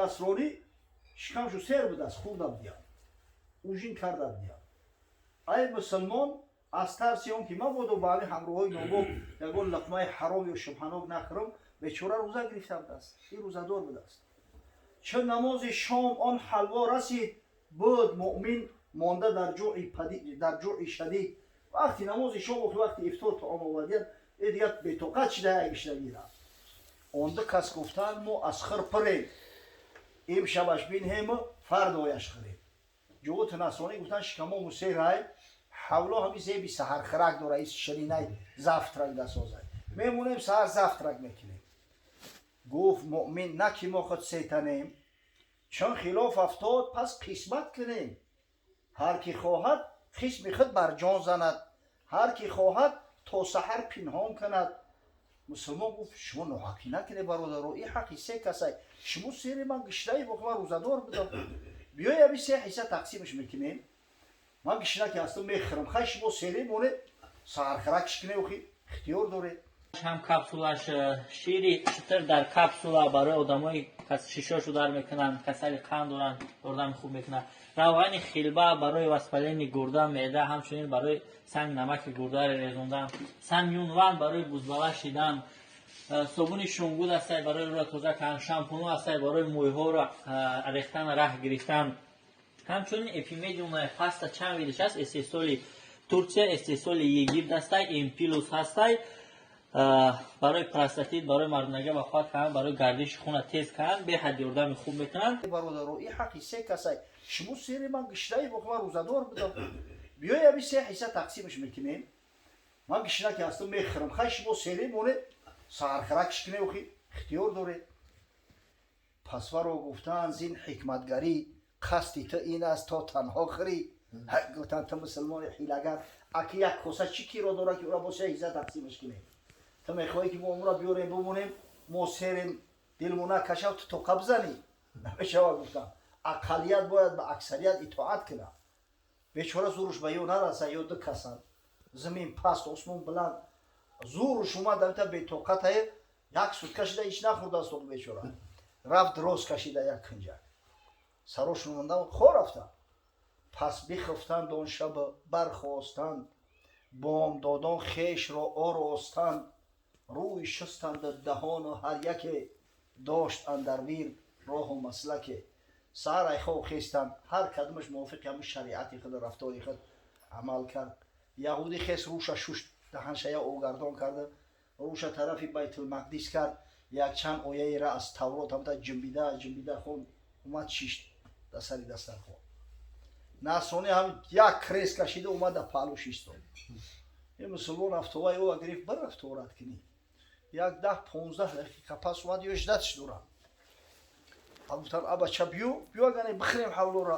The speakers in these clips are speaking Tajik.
Насронӣ шикамшу сер будааст, хӯрда будиям, ужин карда будиям. Ай мусулмон, аз тарси он ки мабодо ба ҳамин ҳамроҳои нобоб ягон луқмаи ҳаром ё шубҳанок нахӯрам, бечора рӯза гирифта будааст, ин рӯзадор будааст. Чун намози шом он ҳалво расид, буд муъмин монда дар ҷӯи шадид. Вақти намози шом, вақти ифтор таом овардияд, э дигар бетоқат шида як гишнагира. Он ду кас гуфтанд: «Мо аз хир пирем, имшабаш бинҳему фардояш хӯрем». Ҷуҳути насронӣ гуфтанд: «Шикамому серай, ҳавло ҳами зеби саҳархирак дора, ис ширинай завтрак дасозай, мемонем, саҳар завтрак мекунем». Гуфт муъмин: «На ки мо худ сетанем, чун хилоф афтод, пас қисмат кунем. Ҳар ки хоҳад, қисми худ бар ҷон занад, ҳар ки хоҳад, то саҳар пинҳон кунад». Мусулмон гуфт: «Шумо ноҳақӣ накунед, бародаро, ин ҳаққи се касай. Шумо сери, ман гишнаи, ман рӯзадор будам. Биёй, аби се ҳисса тақсимаш мекунем. Ман гишна ки ҳастам, мехӯрам. Хай, шумо сере монед, саҳархиракш кунед, охи ихтиёр доред». Ҳам капсулаш, шири шутур дар капсула барои одамои шишошу дар мекунанд, касали қанд доранд, ёрдами хуб мекунад. Равғани хилба барои воспаление гурда, меъда, ҳамчунин барои санг намаки гурдаро резондан. Санюнван барои бузбала шидан. Собуни шунгуд ҳастай барои рӯро тоза кардан. Шампуно ҳастай барои мӯйҳоро рехтан, раҳ гирифтан. Ҳамчунин эпимедиум паста чанд видиш аст, истеҳсоли Турсия, истеҳсоли Египт ҳастай. Эмпилус ҳастай барои простатит, барои мардонагӣ вафот кардан, барои гардиши хуна тез кардан, беҳад ёрдами хуб мекунанд. Бародаро, ин ҳаққи се касай. Шумо сери, ман гишнаи, ман рӯзадор будам. Биёй, аби се ҳисса тақсимаш мекунем. Ман гишна ки ҳастам, мехӯрам. Хай, шумо сере монед, саҳархиракш кунед, охи ихтиёр доред. Пас варо гуфтанд: «Зин ҳикматгарӣ қасди ту ин аст, то танҳо хӯрӣ». Гуфтанд: «Ту мусулмони ҳилагар, аки як коса чӣ киро дора, ки ӯра бо се ҳисса тақсимаш кунем? Ту мехоҳӣ, ки мо умра биёрем, бимонем, мо серем, дилмо накашав, ту тоқа бизанӣ. Намешавад», гуфтам. Ақаллият бояд ба аксарият итоат кунад. Бечора зуруш ба ё нараса, ё ду касанд, замин паст, осмон баланд. Зуруш омад, амита бетоқатае, як сутка шида ҳеч нахӯрдааст. Бечора рафт, рост кашида як кунҷак, сарошон монда, хо рафтанд. Пас бихифтанд он шаб, бархостанд, бомдодон хешро оростанд, рӯй шустанду даҳону ҳар яке дошт андар вир роҳу маслаке. Саҳар айхоб хестанд, ҳар кадомаш мувофиқи ҳамун шариати худ, рафтори худ амал кард. Яҳудӣ хес, рӯша шушт, даҳаншая огардон карда, рӯша тарафи Байтулмақдис кард, якчанд ояеро аз Таврот ҳамта ҷимбида ҷимбида хон, омад, шишт дар сари дастархон. Насронӣ ҳам як крес кашида омад, дар паҳлу шистод. Ин мусулмон афтоваи ӯ гирифт, бирафт торат кунӣ. Як 10-15 дақиқа пас омад, ё ждать дорам. Гуфтан: «Абача, биё, биё, агане бихӯрем ҳавлора».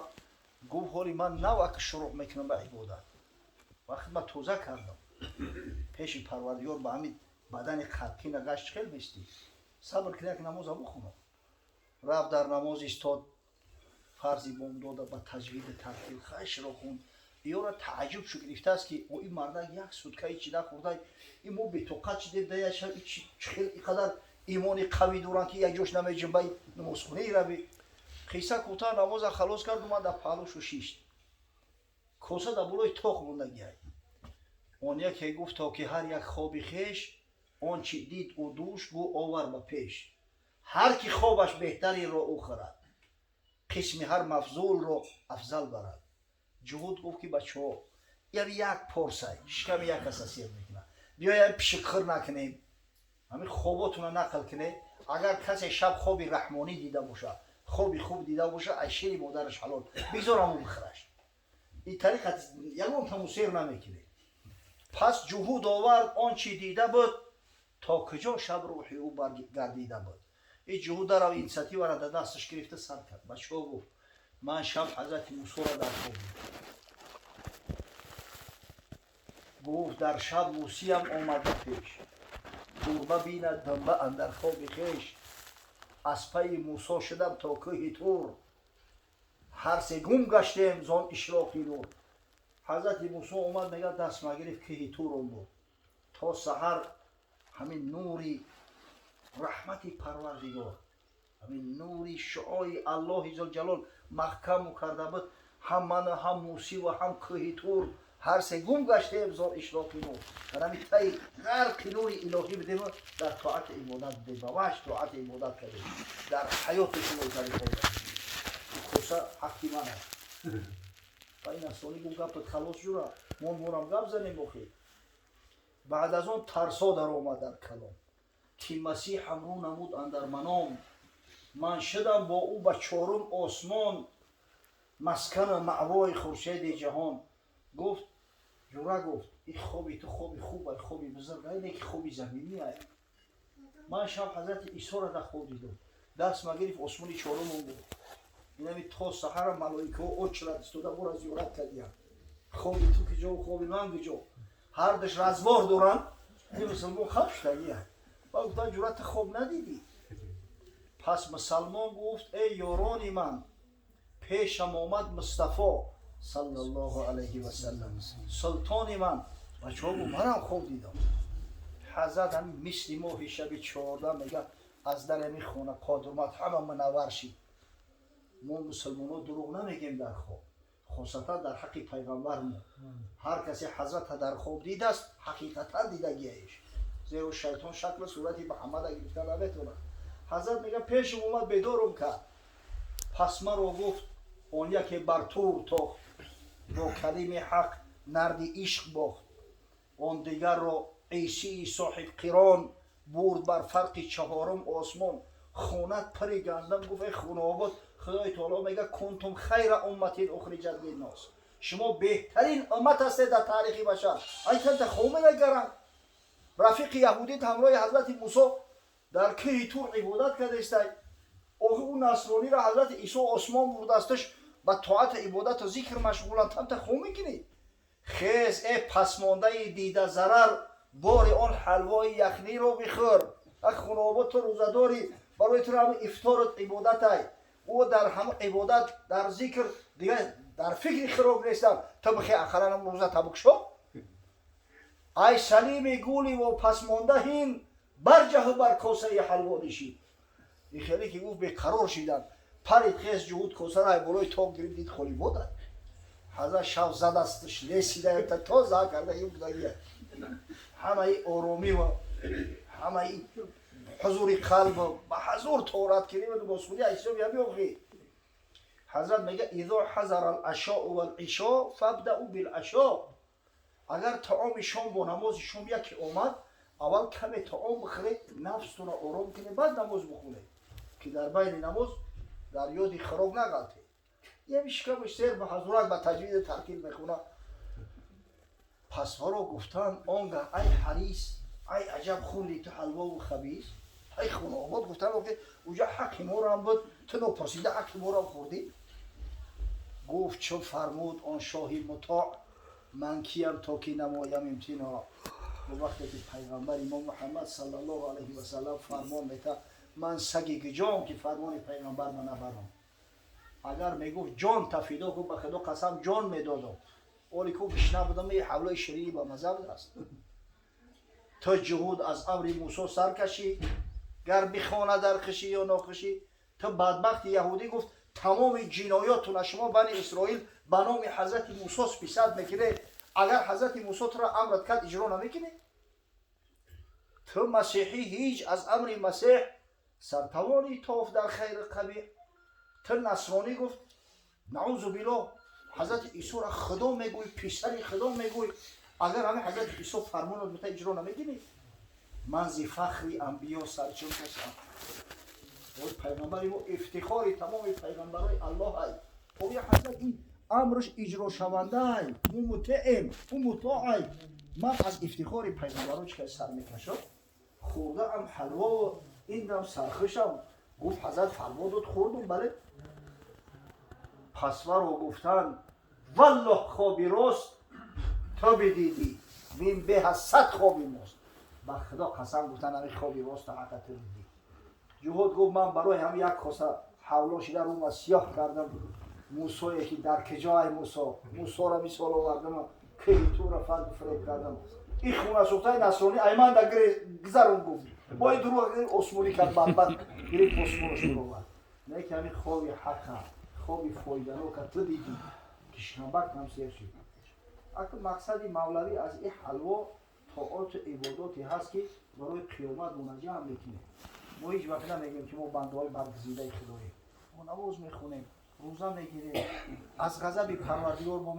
Гуфт: «Ҳоли ман нав ака шуруъ мекунам ба ибодат, вақт ман тоза кардам пеши Парвардигор, ба ҳамин бадани қадкина гашт хел местӣ, сабр кун, як намоза бухонам». Рафт, дар намоз истод, фарзи бомдода ба таҷвиди тартил хайшро хонд. Ёра тааҷҷуб шу гирифтааст, ки о ин мардак як сутка ҳечи нахӯрда, ин мо бетоқат шидем, хел иқадар имони қавӣ доранд, ки як ҷош намеҷунбаи намозхонаи рави. Қисса кӯтоҳ, намоза халос кард, омад, дар паҳлӯшу шишт, коса дар болои тоқ мондагиай. Он яке гуфт, то ки ҳар як хоби хеш он чи дид ӯ душ гӯ овар ба пеш. Ҳар ки хобаш беҳтаринро ӯ хӯрад, қисми ҳар мафзулро афзал барад. Ҷуҳуд гуфт, ки бачаҳо, яъне як порсай шиками як каса сер мекунад, биёям пишикхӯр накунем, ҳамин хоботуна нақл кунед. Агар касе шаб хоби раҳмонӣ дида бошад, хоби хуб дида бошад, аз шири модараш ҳалол, бигзор ҳамон бихӯраш. Ин тариқа ягон таму сер намекунед. Пас ҷуҳуд овард он чи дида буд, то куҷо шаб рӯҳи ӯ баргардида буд. Ин ҷуҳуд дарав инициативаро дар дасташ гирифта сар кард. Бачаҳо, гуфт, ман шаб ҳазрати Мусоро дар хоб дидам. Гуфт: «Дар шаб мусиям омад ба пеш, гурба бинад дамба андар хоби хеш. Аз пайи Мусо шудам то кӯҳи Тур, ҳар се гум гаштем зон ишроқи нур». Ҳазрати Мусо омад, мега, даст магирифт, кӯҳи Тур он буд. То саҳар ҳамин нури раҳмати Парвардигор. Ҳамин нури шуои Аллоҳи зулҷалол маҳкаму карда буд, ҳам мана, ҳам Мусӣ ва ҳам кӯҳи Тур ҳар се гум гаштем зор ишроқи нур. Дар ҳамин таи ғарқи нури илоҳӣ будем, дар тоату ибодат будем, ба ваҳш тоату ибодат кардем. Дар ҳаёти шумо тариқаи коса ҳаққи ман аст. Ва ин асони гум гапат халос ҷура, мо морам гап занем охи. Баъд аз он тарсо даромад дар калом, ки Масиҳам рӯ намуд андар маном. Ман шудам бо ӯ ба чорум осмон, маскану маъвои хуршеди ҷаҳон. Гуфт ҷура, гуфт: ин хоби ту хоби хуб ай, хоби бузург ай, не ки хоби заминӣ ай. Ман шаб ҳазрати Исоро дар хоб дидам, даст ма гирифт, осмони чорумон буд. Инами то саҳара малоикаҳо очрат истода бура зиёрат кардиянд. Хоби ту киҷо, хоби ман киҷо? Ҳардуш развор доранд. Ин мусулмон хаб шудагия. Ба гуфтан: ҷура, ту хоб надидӣ? Пас мусалмон гуфт: эй ёрони ман, пешам омад Мустафо саллаллоҳу алайҳи васаллам, султони ман. Бачаҳо гуфт: манам хоб дидам. Ҳазрат ҳамин мисли моҳи шаби 14, мега, аз дар ҳамин хона қодурмат ҳама мунаввар шид. Мо мусулмонҳо дурӯғ намегем дар хоб, хосатан дар ҳаққи пайғамбармо. Ҳар касе ҳазрата дар хоб дидааст, ҳақиқатан дидагиаиш, зеро шайтон шаклу сурати Муҳаммада гирифта наметавонад. Ҳазрат мега, пешам омад, бедорум кард. Пас маро гуфт: он яке бар Тур тохт, бо калими ҳақ нарди ишқ бохт, он дигарро Исии соҳибқирон бурд бар фарқи чаҳорум осмон. Хонат пари гандам. Гуфт: эй хунообод, Худои таоло мега: كنتم خير أمة أخرجت للناس. Шумо беҳтарин уммат ҳастед дар таърихи башар. Айтанта хоб мегаранд. Рафиқи яҳудит ҳамроҳи ҳазрати Мусо дар кӯҳи Тур ибодат кардестай. Охи, ӯ насрониро ҳазрати Исо осмон бурдасташ, ба тоату ибодату зикр машғуланд. Тамта хоб мекунӣ? Хез, э пасмондаи дида зарар, бори он ҳалвои яхниро бихӯр. Ак хунообод, ту рӯзадорӣ, барои ту ҳама ифторат ибодатай. Ӯ дар ҳама ибодат, дар зикр, дигар дар фикри хироб нестам. Ту бихе, ақаллан рӯза табукшо. Ай салими гули во пасмонда, ҳин барҷаҳу бар косаи ҳалво нишид. Ин хеле ки гуфт, беқарор шиданд. Парид хез ҷуҳуд, косара ай болои тоқ гирифт, дид, холи бода. Ҳазрат шав задастш, лесида тоза карда юбдагия. Ҳамаи оромӣ ва ҳамаи ҳузури қалб ба ҳазур торат кирим босхудӣ ҳисоби ҳами охи. Ҳазрат мега: إذا حضر العشاء والعشاء فابدؤوا بالعشاء. Агар таоми шом бо намози шом яке омад, аввал каме таом бихӯред, нафстонро ором кунед, баъд намоз бихонед, ки дар байни намоз дар ёди хӯрок нағалтед. Ями шикамаш сер ба ҳазурак ба таҷвиди таркиб мехона. Пас варо гуфтанд он гаҳ: ай ҳарис, ай аҷаб хӯрди ту ҳалвову хабис. Ай хунообод, гуфтанд, ки уҷа ҳаққи морам буд, ту нопурсида ҳаққи морам хӯрдӣ. Гуфт: чун фармуд он шоҳи мутоъ, ман киям то ки намоям имтиноъ? Вақте ки пайғамбари мо Муҳаммад саллаллоҳу алайҳи васаллам фармон мета, ман саги гиҷом ки фармони пайғамбар ма набарам? Агар мегуфт ҷон тафидо ку, ба Худо қасам, ҷон медодам. Оли ку гишна будам, и ҳавлои ширини ба маза будааст. То ҷуҳуд аз амри Мусо сар кашӣ, гар бихона дар хишӣ ё нохишӣ. Ту бадбахти яҳудӣ, гуфт, тамоми ҷиноётуна шумо бани Исроил ба номи ҳазрати Мусо списать мекунед. Агар ҳазрати Мусо туро амрат кард, иҷро намекунӣ? Ту масеҳӣ, ҳеҷ аз амри Масеҳ сартавонӣ тоф дар хайри қабеҳ. Ту насронӣ, гуфт, наузу биллоҳ, ҳазрати Исоро Худо мегӯй, писари Худо мегӯй. Агар ҳами ҳазрати Исо фармонот бита, иҷро намекунӣ? Ман зи фахри анбиё сарчун кашам. Пайғамбари мо ифтихори тамоми пайғамбарои Аллоҳ ай. Оя, ҳазрат ин амрш иҷрошавандаай, мо мутеем, ӯ мутоай. Ман аз ифтихори пайғамбаро чӣ сар мекашам? Хӯрдаам ҳалво, индам сархушам. Гуфт: ҳазрат фармон дод, хӯрдум, бале. Пас варо гуфтанд: валлоҳ, хоби рост ту бидидӣ, вин беҳ аз 100 хоби мост. Ба Худо қасам, гуфтан, ҳами хоби роста ҳақа ту дидӣ. Ҷуҳуд гуфт: ман барои ҳам як коса ҳавло шида рӯма сиёҳ кардам. Мусое ки дар киҷоай Мусо, Мусоро мисол овардам, кӯҳи Тура фарду фиреб кардам. Ин хунасӯхтаи насронӣ айманда гузарон. Гуфт. Бо ин дурӯғ осмонӣ кард, бадбахт гирифт, осмонаш баровард. Не ки ҳамин хоби ҳақа, хоби фоиданока ту дидӣ, ки шикамбак ҳам сер шуд. Ака, мақсади мавлавӣ аз ин ҳалво тоату ибодоте ҳаст, ки барои қиёмат мунаҷам мекунем. Мо ҳеҷ вақт намегӯем, ки мо бандаҳои баргузидаи худоем. Мо намоз мехонем, рӯза мегирем, аз ғазаби Парвардигор мо.